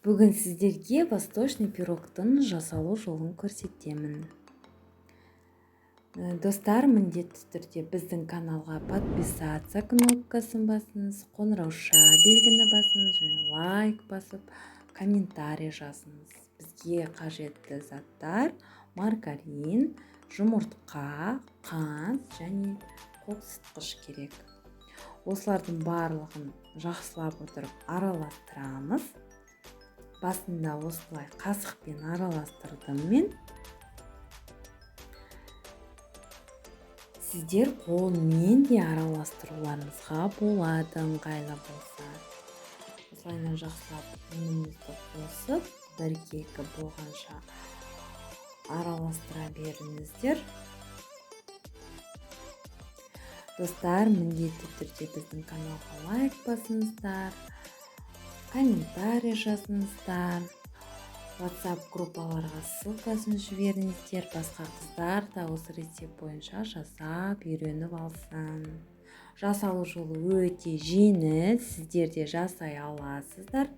Бүгін сіздерге восточный пирогтың жасалу жолын көрсетемін. Достар, міндетті түрде біздің каналға подписаться кнопкасын басыңыз, қоңырауша белгіні басыңыз және лайк басып, комментарий жазыңыз. Бізге қажетті заттар: маргарин, жұмыртқа, қант және қоқсытқыш керек. Осылардың барлығын жақсылап отырып араластырамыз. Басында осылай қасықпен араластырдым мен. Сіздер қолмен де араластыруларыңызға болады, ыңғайлы болса. Осылайынан жақсылап ұнымызды қосып, біркелкі болғанша араластыра беріңіздер. Достар, міндетті түрде біздің каналға лайк басыңыздар, комментарий жазыңыздар, WhatsApp группаларға ссылкасын жіберіңіздер, басқа қыздар да осы рецепт бойынша жасап үйреніп алсын. Жасалу жолы өте жеңіл, сіздер де жасай аласыздар.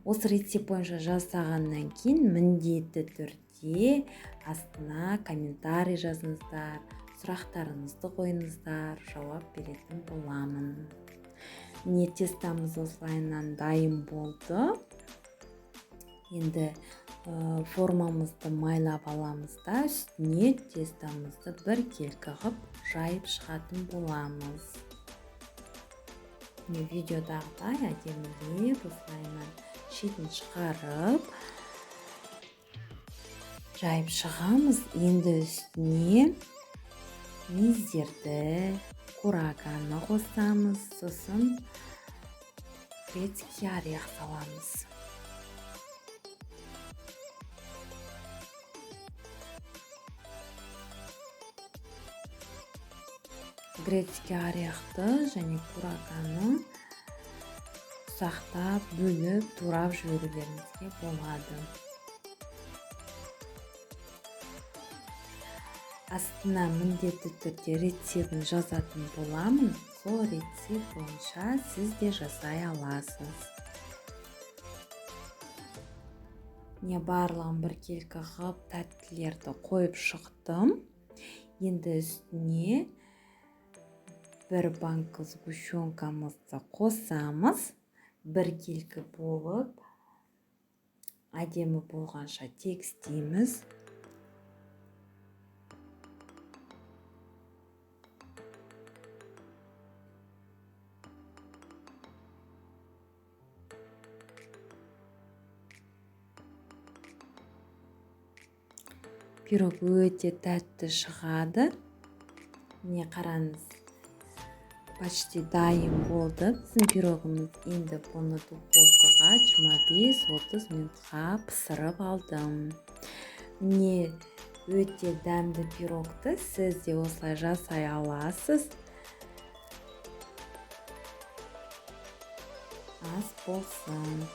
Осы рецепт бойынша жасағаннан кейін міндетті түрде астына комментарий жазыңыздар, сұрақтарыңызды қойыңыздар, жауап беретін боламын. Міне, тестамыз осылайынан дайын болды. Енді формамызды майлап аламыз да, үстіне тестамызды біркелкі қылып жайып шығатын боламыз. Міне, видеодағыдай әдемілеп осылайынан шетін шығарып жайып шығамыз. Енді үстіне миздерді, кураганы қосамыз, сосын грецкий орех саламыз. Грецкий орехты және кураганы ұсақтап бөліп турап жіберулеріңізге болады. Астына міндетті түрде рецептін жазатын боламын. Сол рецепт бойынша сіз де жасай аласыз. Міне, барлығын біркелкі қылып тәттілерді қойып шықтым. Енді үстіне бір банка сгущенкамызды қосамыз. Біркелкі болып, әдемі болғанша тегістейміз. Пирог өте тәтті шығады. Міне, қараңыз, почти дайын болды біздің пирогымыз. Енді бұны духовкаға 25-30 минутқа пісіріп алдым. Міне, өте дәмді пирогты сіз де осылай жасай аласыз. Ас болсын.